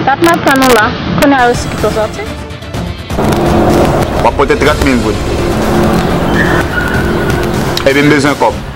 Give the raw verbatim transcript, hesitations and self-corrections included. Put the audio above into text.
Kat m ap tann ou la. Kounye a resi kite w sòti. W ap pote trant mil goud. Epi m bezwen kòb.